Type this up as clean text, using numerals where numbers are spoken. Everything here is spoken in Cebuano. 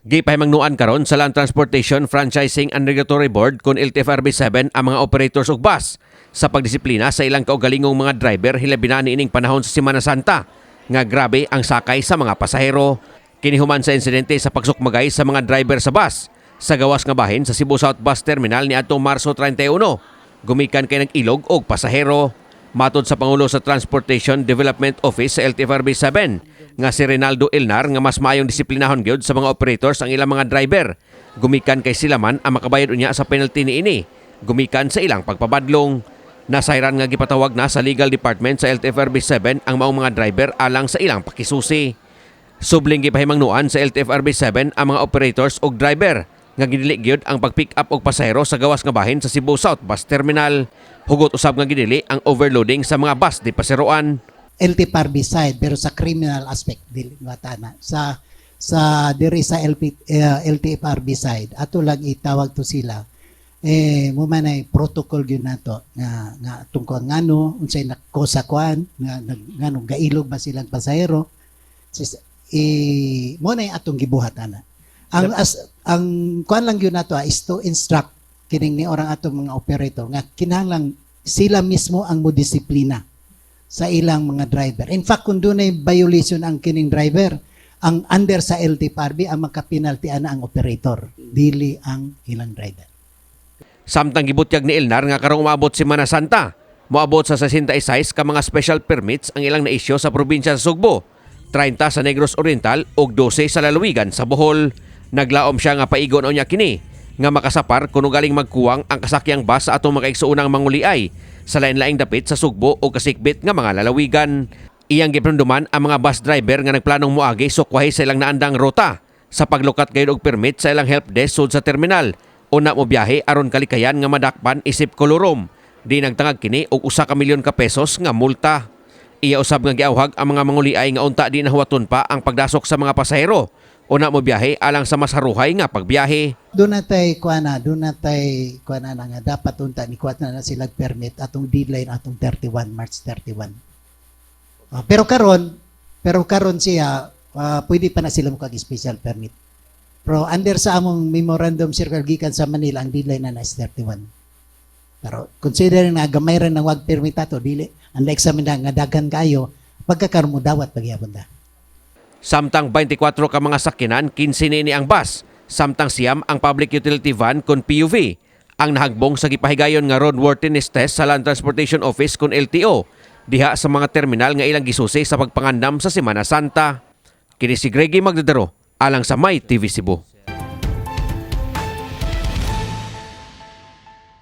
Gipahimangnuan karon sa Land Transportation Franchising and Regulatory Board kon LTFRB 7 ang mga operators og bus sa pagdisiplina sa ilang kaugalingong mga driver, hilabi na niining panahon sa Semana Santa nga grabe ang sakay sa mga pasahero. Kini human sa insidente sa pagsukmagay sa mga driver sa bus sa gawas nga bahin sa Cebu South Bus Terminal niadtong Marso 31 gumikan kay nag-ilog og pasahero. Matod sa Pangulo sa Transportation Development Office sa LTFRB 7 nga si Reynaldo Elnar nga mas maayong disiplinahon gyud sa mga operators ang ilang mga driver gumikan kay sila man ang makabayad unya sa penalty niini gumikan sa ilang pagpabadlong. Nasayran nga gipatawag na sa legal department sa LTFRB 7 ang maong mga driver alang sa ilang pakisusi. Subling gipahimangnuan sa LTFRB 7 ang mga operators og driver nga gidili gyud ang pag-pick up og pasahero sa gawas nga bahin sa Cebu South Bus Terminal. Hugot usab nga gidili ang overloading sa mga bus di paseroan. LTFRB side, pero sa criminal aspect dili mata na sa diri sa LTFRB side, ato lang itawag to sila eh mo man ay protocol gyud nato nga nga tungkol ngano unsay nakosa kuan nga ngano gailog ba silang pasahero. Sis, eh, mo na atong gibuhat ana. Ang as ang kuan lang gyud nato is to instruct kining ni orang atong mga operator nga kinahanglan sila mismo ang modisiplina sa ilang mga driver. In fact, kung dunay violation ang kining driver, ang under sa LTFRB, ang makapenalty ana ang operator, dili ang ilang driver. Samtang gibutyag ni Elnar nga karong umaabot Semana Santa, moabot sa 66 ka mga special permits ang ilang na-issue sa probinsya sa Sugbo, 30 sa Negros Oriental ug 12 sa lalawigan sa Bohol. Naglaom siya nga paigon unya kini nga makasapar kung galing magkuwang ang kasakyang bus sa atong mga igsuonang manguliay sa lain-laing dapit sa Sugbo o kasikbit nga mga lalawigan. Iyang gipanumduman ang mga bus driver nga nagplanong moagi sukwahi sa ilang naandang ruta sa paglukat gayud og permit sa ilang help desk sud sa terminal una mo biyahe aron kalikayan nga madakpan isip kolorum. Di nagtangag kini og 1 ka milyon ka pesos nga multa. Iya usab nga giawhag ang mga manguliay nga unta di nahuwaton pa ang pagdasok sa mga pasahero una mo biyahe alang sa mas haruhay nga pagbiyahe. Doon natay kuan na nga dapat unta ni kuan na sila permit atong deadline atong 31 March 31. Ah, pero karon siya pwede pa na sila mo special permit. Pero under sa among memorandum circular gikan sa Manila, ang deadline na na is 31. Pero considering na gamay ra nang wag permit ato, dili unlike sa na nga daghan kayo pagkakaron mo dawat pagyapon ta. Samtang 24 ka mga sakyanan, 15 niini ang bus, samtang 9 ang public utility van kon PUV ang nahagbong sa gipahigayon nga roadworthiness test sa Land Transportation Office kon LTO diha sa mga terminal nga ilang gisusi sa pagpangandam sa Semana Santa. Kini si Greggy Magdadaro alang sa My TV Cebu.